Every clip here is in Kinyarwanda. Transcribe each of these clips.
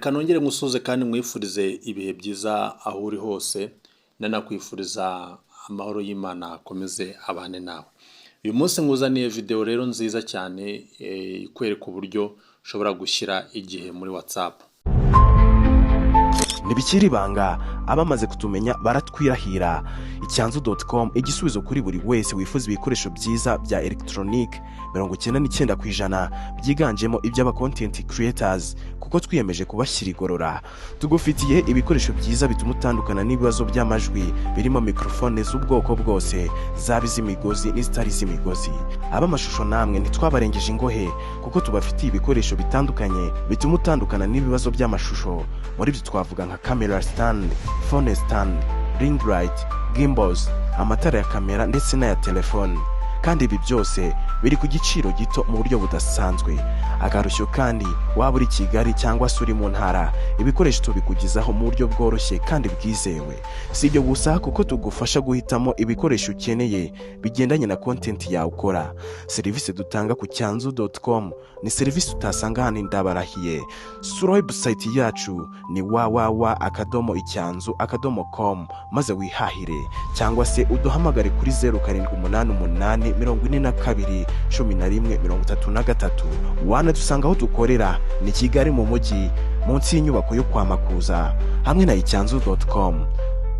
Reka nongere ngusuhuze kandi nkwifurize ibihe byiza aho uri hose, nanakwifuriza amahoro y'Imana akomeze abane nawe. Uyu munsi nkuzaniye video rero nziza cyane ikwereka uburyo ushobora gushyira igihe muri WhatsApp. Ntibikiri ibanga, abamaze kutumenya baratwirahira. Icyanzu.com, igisubizo kuri buri wese wifuza ibikoresho byiza bya elegitoronike, 99% byiganjemo iby'aba content creators, kuko twiyemeje kubashyira igorora. Tugufitiye ibikoresho byiza bituma utandukana n'ibibazo by'amajwi, birimo mikorofone z'ubwoko bwose, zaba iz'imigozi n'izitari iz'imigozi. Ab'amashusho namwe ntitwabarengeje ingohe, kuko tubafitiye ibikoresho bitandukanye bituma utandukana n'ibibazo by'amashusho. Muri byo twavuga nka camera stand, phone stand, ring light, gimbals, amatara ya kamera ndetse n'aya telefone. Kandi ibi byose biri ku giciro gito mu buryo budasanzwe. Akarushyo kandi, waba uri Kigali cyangwa se uri mu ntara, ibikoresho tubikugezaho mu buryo bworoshye kandi bwizewe. Si ibyo gusa, kuko tugufasha guhitamo ibikoresho ukeneye bigendanye na content yawe ukora. Serivisi dutanga ku cyanzu.com ni serivisi utasanga hano, ndabarahiye. Sura website yacu ni www.icyanzu.com, maze wihahire, cyangwa se uduhamagare kuri 0788 42 11 33. Wanadusanga aho dukorera ni Kigali mu mujyi, munsi y'inyubako yo kwa Makuza. Hamwe na icyanzu.com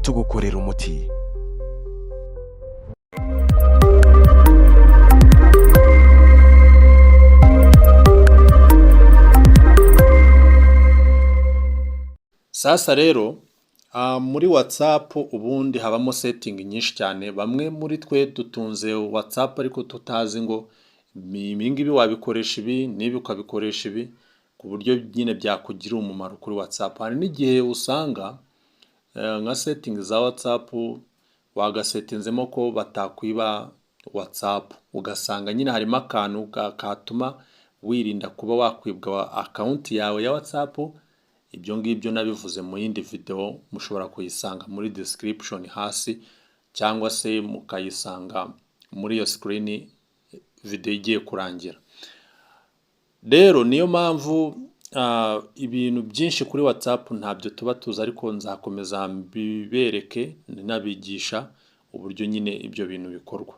tugukorera umuti. Sasa rero muri WhatsApp ubundi habamo setting nyinshi cyane. Bamwe muri twe dutunze WhatsApp ariko tutazi ngo ibi ngibi wabikoresha ibi n'ibi, ukabikoresha ibi, ku buryo nyine byakugirira umumaro kuri WhatsApp. Hari n'igihe usanga nka setting za WhatsApp wagasetinzemo ko batakwiba WhatsApp, ugasanga nyine harimo akantu katuma wirinda kuba wakwibwa account yawe ya WhatsApp. Ibyo ngibyo nabivuze mu yindi video, mushobora kuyisanga muri description hasi cyangwa se mukayisanga muri iyo screen video igiye kurangira. Rero niyo mpamvu ibintu byinshi kuri WhatsApp ntabyo tuba tuzi, ariko nzakomeza mbibereke, nabigisha uburyo nyine ibyo bintu bikorwa.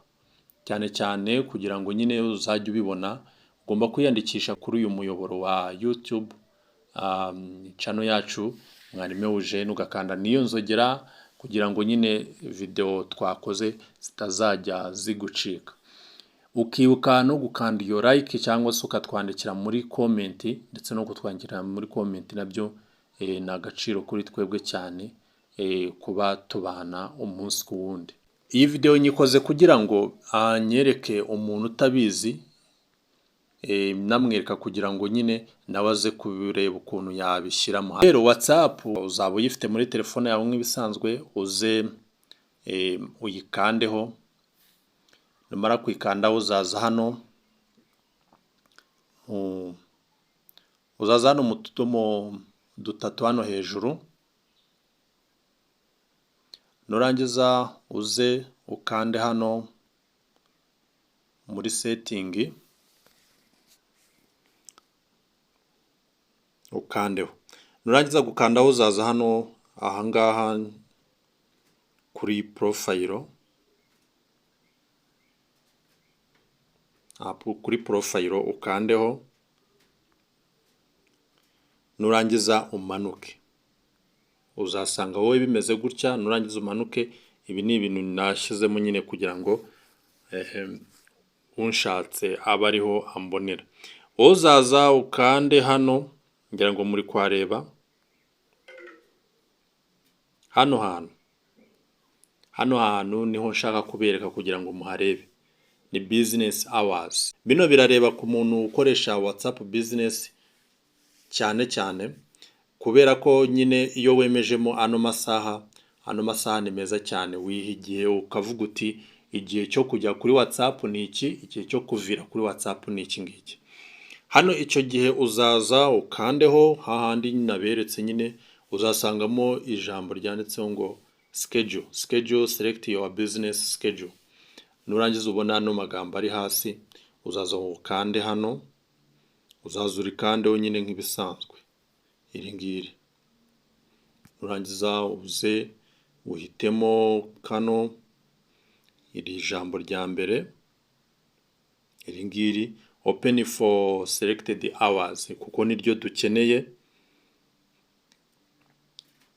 Cyane cyane kugira ngo nyine uzajye ubibona, ugomba kwiyandikisha kuri uyu muyoboro wa YouTube channel yacu Mwarimu Eugene, ugakanda n'iyo nzogera kugira ngo nyine video twakoze zitazajya zigucika. Ukibuka no gukanda iyo like cyangwa se ukatwandikira muri comment, ndetse no kutwandikira muri comment nabyo ni agaciro kuri twebwe cyane, kuba tubana umunsi ku wundi. Iyi video nyikoze kugira ngo nyereke umuntu utabizi, namwereka kugira ngo nyine nawe aze kureba ukuntu yabishyiramo. Rero WhatsApp uzaba uyifite muri telefone yawe nk'ibisanzwe, uze uyikandeho. Numara kuyikandaho uzaza hano mu tudomo dutatu hano hejuru, nurangiza uze ukande hano muri setting ukandeho. Nurangiza gukandaho uzaza hano ahangaha kuri profile, kuri profile ukandeho, nurangiza umanuke. Uzasanga wowe bimeze gutya, nurangiza umanuke. Ibi ni ibintu nashyizemo nyine kugira ngo unshatse abe ariho ambonera. Wowe uzaza ukande hano, ngira ngo muri kuhareba, hano hantu. Hano hantu niho nshaka kubereka kugira ngo muharebe. Ni business hours. Bino birareba ku muntu ukoresha WhatsApp Business cyane cyane, kubera ko nyine iyo wemejemo ano masaha, ano masaha ni meza cyane. Wiha igihe ukavuga uti: "Igihe cyo kujya kuri WhatsApp ni iki, igihe cyo kuvira kuri WhatsApp ni iki ngiki." Hano icyo gihe uzaza ukandeho hahandi naberetse nyine, uzasangamo ijambo ryanditseho ngo schedule, schedule, select your business schedule. Nurangiza ubona ano magambo ari hasi, uzaza ukande hano, uzaza urikandeho nyine nk'ibisanzwe. Iri ngiri, nurangiza uze uhitemo kano, iri jambo rya mbere, iri ngiri, "open for selected hours", kuko niryo dukeneye.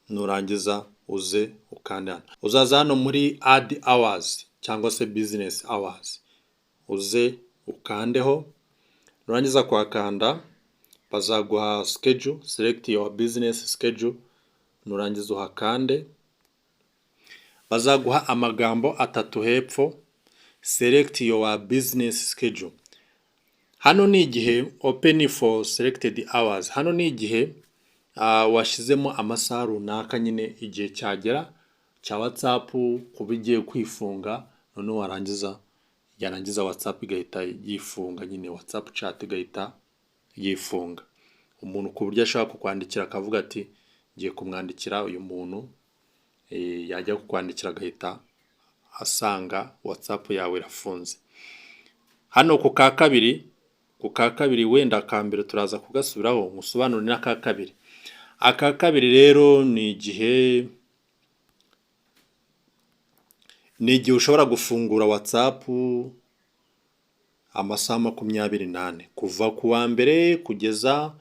Nurangiza uze ukande hano, uzaza hano muri "add hours" cyangwa se "business hours", uze ukandeho. Nurangiza kuhakanda, bazaguha schedule, "select your business schedule". Nurangiza uhakande, bazaguha amagambo atatu hepfo, "select your business schedule". Hano ni igihe "open for selected hours", hano ni igihe washyizemo amasaha runaka nyine, igihe cyagera cya WhatsApp kuba igiye kwifunga, noneho warangiza, yarangiza WhatsApp igahita yifunga nyine, WhatsApp chat igahita yifunga. Umuntu ku buryo ashobora kukwandikira akavuga ati: "Ngiye kumwandikira uyu muntu", yajya kukwandikira agahita asanga WhatsApp yawe irafunze. Hano ku ka kabiri, wenda aka mbere turaza kugasubiraho nkusobanurire n'aka kabiri. Aka kabiri rero ni igihe ushobora gufungura WhatsApp amasaha 24, kuva ku wa mbere kugeza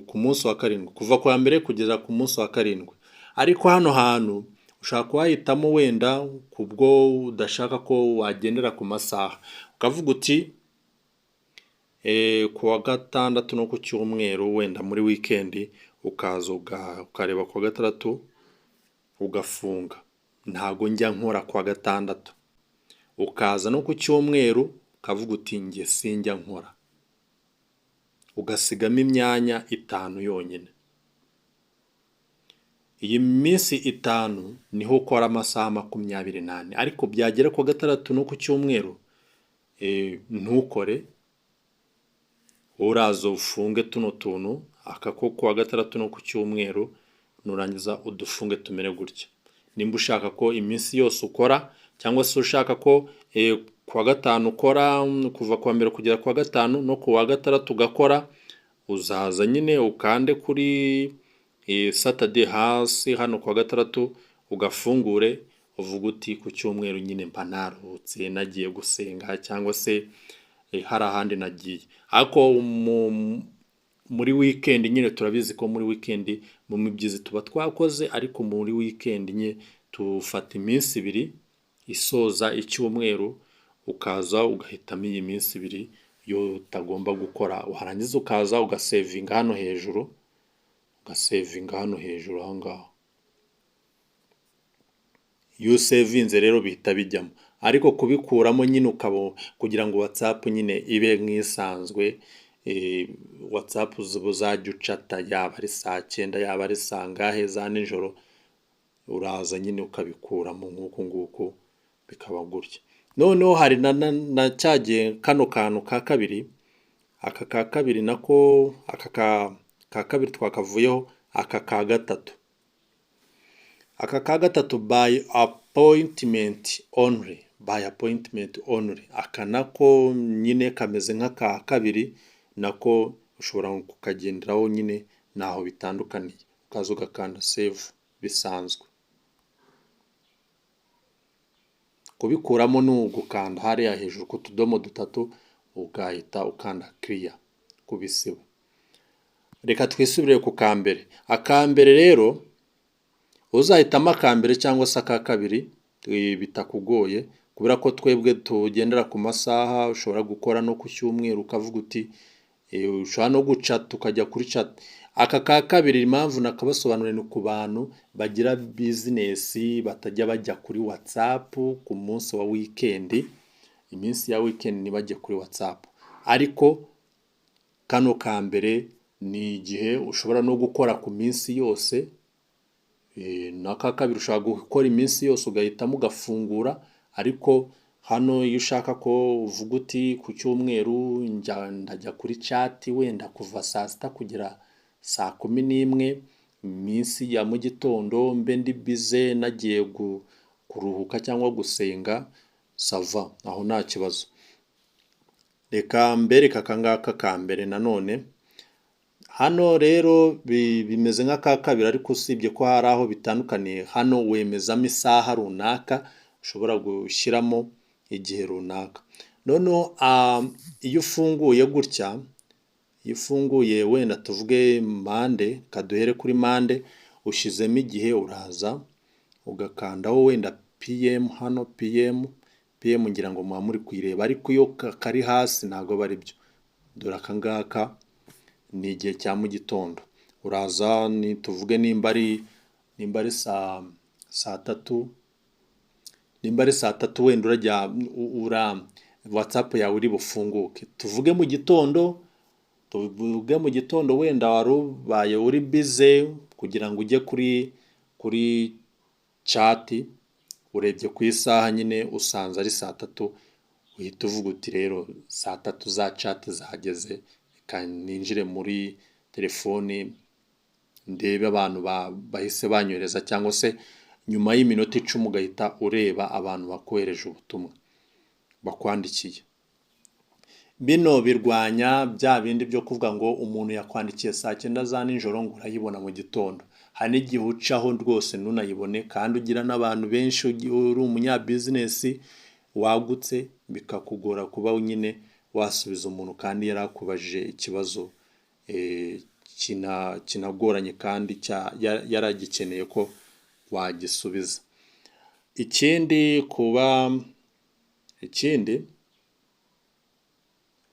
ku munsi wa karindwi, kuva ku wa mbere kugeza ku munsi wa karindwi. Ariko hano hantu ushobora kuhahitamo wenda kubwo udashaka ko wagendera ku masaha, ukavuga uti ku wa gatandatu no ku cyumweru, wenda muri weekend, ukaza ukareba ku wa gatandatu ugafunga, ntago njya nkora ku wa gatandatu. Ukaza no ku cyumweru ukavuga uti: "Njye sinjya nkora", ugasigamo imyanya 5 yonyine. Iyi minsi 5 niho ukora amasaha 24, ariko byagera ku wa gatandatu no ku cyumweru ntukore, uraza ufunge tuno tuntu, aka ko ku wa gatandatu no ku cyumweru, nurangiza udufunge tumere gutya. Nimba ushaka ko iminsi yose ukora, cyangwa se ushaka ko ku wa gatanu ukora, kuva ku wa mbere kugera ku wa gatanu, no ku wa gatandatu ugakora, uzaza nyine ukande kuri Saturday hasi hano, ku wa gatandatu ugafungure, uvuge uti: "Ku cyumweru nyine mba naruhutse, nagiye gusenga cyangwa se hari ahandi nagiye." Ariko muri weekend nyine turabizi ko muri weekend mu mibyizi tuba twakoze, ariko muri weekend nye tufata iminsi 2 isoza icyumweru, ukaza ugahitamo iyi minsi 2 yo utagomba gukora, warangiza ukaza ugasavinga hano hejuru, ugasavinga hano hejuru aho ngaho. Iyo usavinze rero bihita bijyamo, ariko kubikuramo nyine ukaba kugira ngo WhatsApp nyine ibe nk'isanzwe, WhatsApp uzajya ucata yaba ari saa 9, yaba ari saa ngahe za nijoro, uraza nyine ukabikuramo nk'uku nguku, bikaba gutya. Noneho hari na cya gihe kano kantu ka kabiri, aka ka kabiri nako, aka ka kabiri twakavuyeho, aka ka gatatu. Aka ka gatatu, "by appointment only", "by appointment only", aka nako nyine kameze nk'aka kabiri, nako ushobora kukagenderaho nyine, ntaho bitandukaniye, ukaza ugakanda save bisanzwe. Kubikuramo ni ugukanda hariya hejuru ku tudomo dutatu, ugahita ukanda clear kubisiba. Reka twisubire ku kambere. Akambere rero, uzahitamo akambere cyangwa se aka kabiri bitakugoye, kubera ko twebwe tugendera ku masaha, ushobora gukora no ku cyumweru, ukavuga uti ushobora no gucata, ukajya kuri chat. Aka ka kabiri, impamvu nakabasobanuriye, ni ku bantu bagira business batajya bajya kuri WhatsApp ku munsi wa weekend, iminsi ya weekend ntibajye kuri WhatsApp. Ariko kano ka mbere ni igihe ushobora no gukora ku minsi yose, n'aka kabiri ushobora gukora iminsi yose, ugahitamo ugafungura. Ariko hano iyo ushaka ko uvuga uti: "Ku cyumweru ndajya kuri chat wenda kuva saa 6 kugera saa 11, iminsi ya mu gitondo mbe ndi busy nagiye kuruhuka cyangwa gusenga", ça va, aho nta kibazo. Reka mbereke aka ngaka ka mbere nanone. Hano rero bimeze nk'aka kabiri, ariko usibye ko hari aho bitandukaniye. Hano wemezamo isaha runaka, ushobora gushyiramo igihe runaka. Noneho iyo ufunguye gutya, iyo ufunguye wenda tuvuge Monday, kaduhere kuri Monday, ushyizemo igihe, uraza ugakandaho wenda PM hano, PM, PM ngira ngo muba muri kuyireba, ariko iyo kari hasi ntabwo aba ari byo. Dore aka ngaka ni igihe cya mu gitondo. Uraza ni tuvuge nimba ari saa 3, nimba ari saa 3 wenda urajya ura WhatsApp yawe iri bufunguke. Tuvuge mu gitondo wenda wari ubaye uri busy kugira ngo ujye kuri chat, urebye ku isaha nyine usanze ari saa 3, uhita uvuga uti: "Rero saa 3 za chat zageze, reka ninjire muri telefoni ndebe abantu bahise banyohereza," cyangwa se nyuma y'iminota 10 ugahita ureba abantu bakohereje ubutumwa, bakwandikiye. Bino birwanya bya bindi byo kuvuga ngo umuntu yakwandikiye saa 9 za nijoro ngo urayibona mu gitondo. Hari n'igihe ucaho rwose ntunayibone, kandi ugira n'abantu benshi, uri umunyabizinesi wagutse, bikakugora kuba nyine wasubiza umuntu kandi yari akubajije ikibazo kinagoranye kandi yaragikeneye ko wagisubiza. Ikindi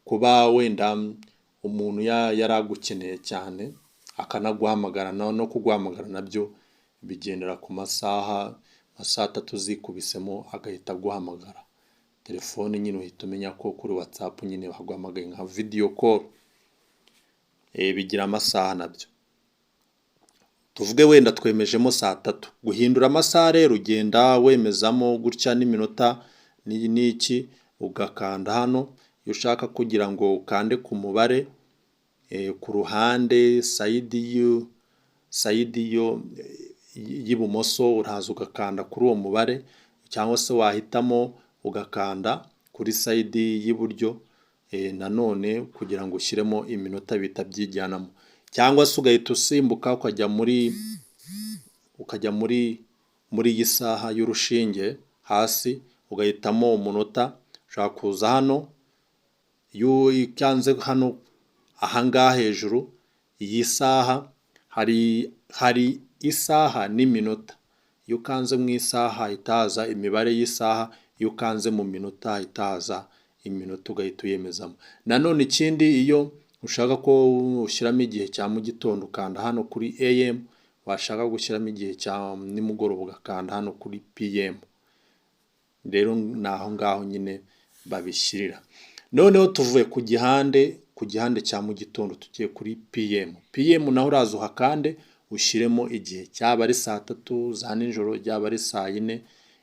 kuba wenda umuntu yari agukeneye cyane akanaguhamagara, no kuguhamagara nabyo bigendera ku masaha, nka saa 3 zikubisemo agahita aguhamagara. Telefone nyine uhita umenya ko kuri WhatsApp nyine baguhamagaye nka video call. Bigira amasaha nabyo. Tuvuge wenda twemejemo saa 3. Guhindura amasaha rero ugenda wemezamo gutya n'iminota n'iki, ugakanda hano. Iyo ushaka kugira ngo ukande ku mubare ku ruhande side y'ibumoso, uraza ugakanda kuri uwo mubare, cyangwa se wahitamo ugakanda kuri side y'iburyo nanone kugira ngo ushyiremo iminota bihita byijyanamo, cyangwa se ugahita usimbuka ukajya muri iyi saha y'urushinge hasi ugahitamo umunota. Ushobora kuza hano, iyo ukanze hano aha ngaha hejuru iyi saha, hari isaha n'iminota. Iyo ukanze mu isaha hahita haza imibare y'isaha, iyo ukanze mu minota hahita haza iminota, ugahita uyemezamo. Nanone ikindi, iyo ushaka ko ushyiramo igihe cya mu gitondo ukanda hano kuri AM, washaka gushyiramo igihe cya nimugoroba ugakanda hano kuri PM. Rero ni aho ngaho nyine babishyirira. Noneho tuvuye ku gihande cya mu gitondo tugiye kuri PM. PM naho uraza uhakande ushyiremo igihe, cyaba ari saa 3 za nijoro, byaba ari saa 4,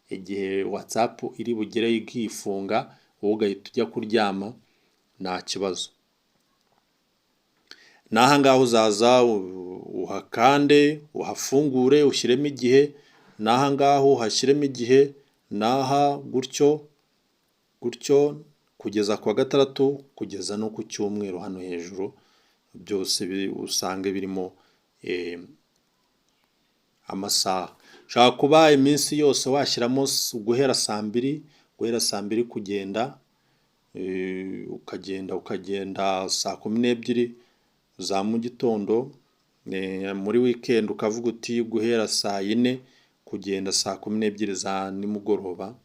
igihe WhatsApp iri bugere ikifunga, wowe ugahita ujya kuryama nta kibazo. N'aha ngaha uzaza uhakande uhafungure ushyiremo igihe, n'aha ngaha uhashyiremo igihe, n'aha gutyo gutyo kugeza ku wa gatandatu, kugeza no ku cyumweru. Hano hejuru byose usanga birimo amasaha. Ushobora kuba iminsi yose washyiramo guhera saa 2 kugenda, ukagenda ukagenda saa 12 za mu gitondo, muri weekend ukavuga uti guhera saa 4 kugenda saa 12 za nimugoroba,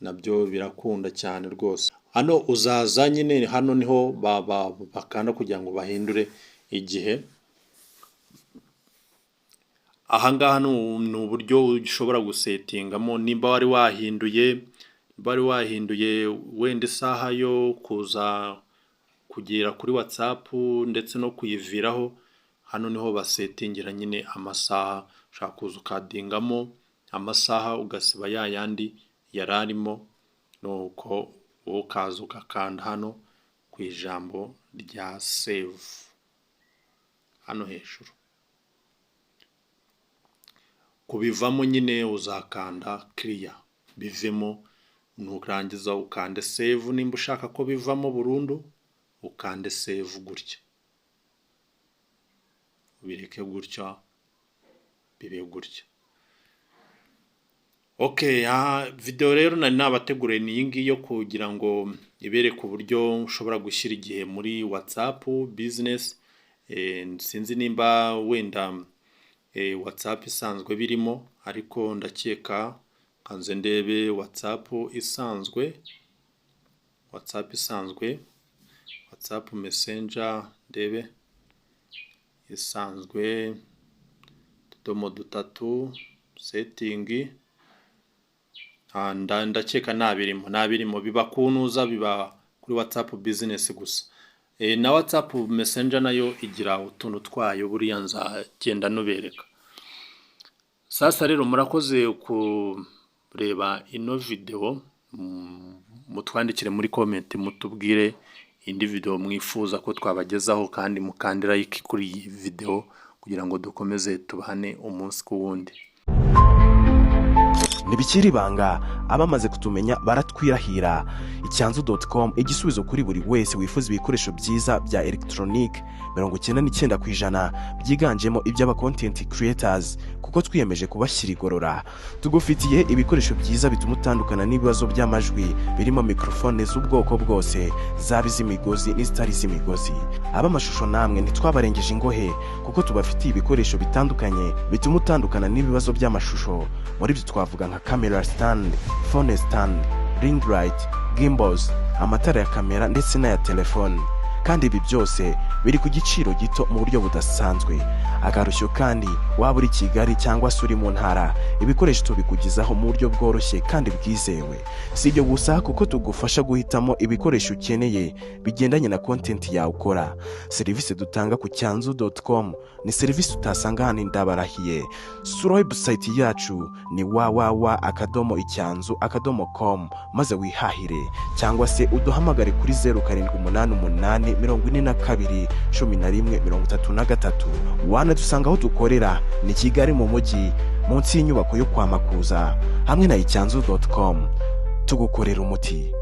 nabyo birakunda cyane rwose. Hano uzaza nyine hano niho bakanda kugira ngo bahindure igihe. Aha ngaha ni uburyo ushobora gusettingamo nimba wari wahinduye wenda isaha yo kuza kugera kuri WhatsApp ndetse no kuyiviraho, hano niho basettingira nyine amasaha. Ushobora kuza ukaddingamo amasaha, ugasiba ya yandi yari arimo, nuko wowe ukaza ugakanda hano ku ijambo rya save hano hejuru. Kubivamo nyine uzakanda clear bivemo, nurangiza ukande save. Nimba ushaka ko bivamo burundu ukande save gutya. Ubireke gutya, bibe gutya. Okay, video rero nari nabateguriye ni iyi ngiyi yo kugira ngo ibereke uburyo ushobora gushyira igihe muri WhatsApp Business. Sinzi nimba wenda WhatsApp isanzwe birimo, ariko ndakeka kanze ndebe WhatsApp isanzwe, WhatsApp isanzwe, WhatsApp Messenger, ndebe isanzwe, utudomo dutatu, setting. Ndakeka ntabirimo, ntabirimo. Biba kunuza, biba kuri WhatsApp Business gusa. Na WhatsApp Messenger nayo igira utuntu twayo, buriya nzagenda nubereka. Sasa rero murakoze kureba ino video, mutwandikire muri comment mutubwire indi video mwifuza ko twabagezaho, kandi mukande like kuri iyi video kugira ngo dukomeze tubane umunsi ku wundi. Ntibikiri ibanga, abamaze kutumenya baratwirahira. Icyanzu.com, igisubizo kuri buri wese wifuza ibikoresho byiza bya elegitoronike, 99% byiganjemo iby'aba content creators, kuko twiyemeje kubashyira igorora. Tugufitiye ibikoresho byiza bituma utandukana n'ibibazo by'amajwi, birimo mikorofone z'ubwoko bwose, zaba iz'imigozi n'izitari iz'imigozi. Ab'amashusho namwe ntitwabarengeje ingohe, kuko tubafitiye ibikoresho bitandukanye bituma utandukana n'ibibazo by'amashusho. Muri byo twavuga nka camera stand, phone stand, ring light, gimbals, amatara ya kamera ndetse n'aya telefone. Kandi ibi byose biri ku giciro gito mu buryo budasanzwe. Akarushyo kandi, waba uri Kigali cyangwa se uri mu ntara, ibikoresho tubikugezaho mu buryo bworoshye kandi bwizewe. Si ibyo gusa, kuko tugufasha guhitamo ibikoresho ukeneye bigendanye na content yawe ukora. Serivisi dutanga ku cyanzu.com ni serivisi utasanga hano, ndabarahiye. Sura website yacu ni www.icyanzu.com maze wihahire, cyangwa se uduhamagare kuri 0788 42 11 33. Wanadusanga aho dukorera ni Kigali mu mujyi, munsi y'inyubako yo kwa Makuza. Hamwe na icyanzu.com tugukorera umuti.